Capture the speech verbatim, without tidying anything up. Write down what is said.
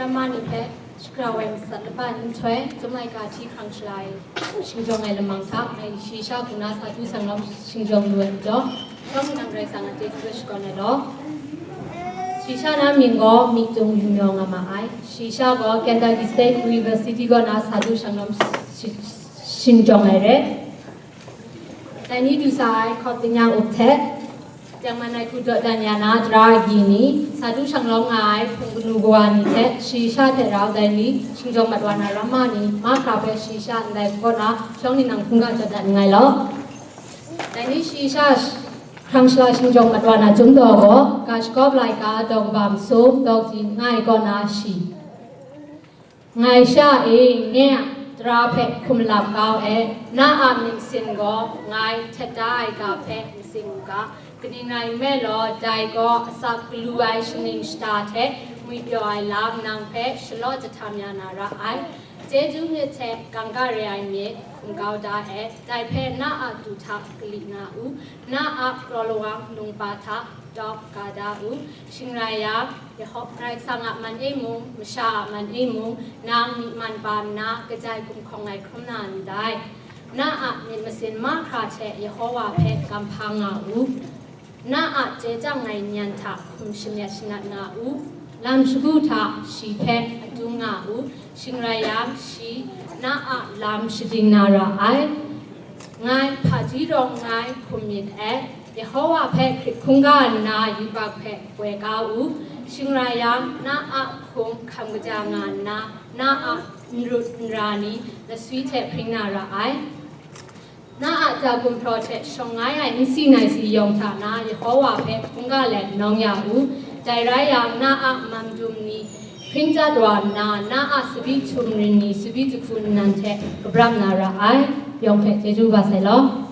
Ramma ni hpe shakra woi masat laba nhtoi, Chyum laika hti hkrang shalai shing jawng ai lamang hta, ngai shi sha hku na sa du shang lawm shing jawng lu ai majaw, shawng nang Karai Kasang a chyeju hpe shakawn ai law. Shi sha na mying gaw Myit Tung Yu Myaw nga ma ai. Shi sha gaw Kentucky State University kaw na sa du shang lawm shi-, shing jawng ai re. Dai ni du sa ai hkawk tingnyang up hte, tengman ai hku dawdan ya na tara agyi ni, sa du shang lawm nga ai hpung kanu kawa ni hte shi sha hte rau dai ni shing jawng mat wa na ramma ni mahkra hpe shi sha ndai kaw na shawng ni nang hkungga jawt dat nngai law. Dai ni shi sha hkrang shala shing jawng mat wa na Chyum daw gaw, ga shakawp laika daw kaba masum daw kadi nga ai kaw na shi. Ngai sha e, nye a tara hpe hkum lap kau e, na a myit masin gaw ngai htet da ai ga hpe matsing u ga, kaning rai nme law, dai gaw asak galu ai shaning shata hte ngwipyaw ai lam nang hpe shalaw jahtam ya na ra ai. Chyeju myit hte kangka re ai myit hkum kau da e, dai hpe na a du hta kali nga u, na a kraw lawang nungpa hta tawk ga da u. Shing rai yang, Yeho-, Karai Kasang a man e mung, masha a man e mung, nang myi man ba nna kajai gumhkawng ai hkrum na ndai. Na a myit masin mahkra hte Yehowa hpe gam hpa nga u. Na a chye chyang ai nyan hta hkum shamyat shanat nga u. Lam shagu hta shi hpe adung nga u. Shing rai yang, shi na a lam shading na ra ai. Ngai hpaji rawng ngai hkum myit e, Yehowa hpe hkrit hkungga nna yubak hpe poi kau u. Shing rai yang, na a hkum hkam kaja nga nna, na a n rut n ra ni laswi hte hpring na ra ai. Na a ja gumhpraw hte shawng ngai ai nsi nai si yawng hta na Yehowa hpe hkungga let nawng ya u. Dai rai yang, na a mam dum ni hpring chyat wa nna, na a tsabyi htum rin ni tsabyi jahku nnan hte kabram na ra ai. Yawng hpe chyeju ba sai law.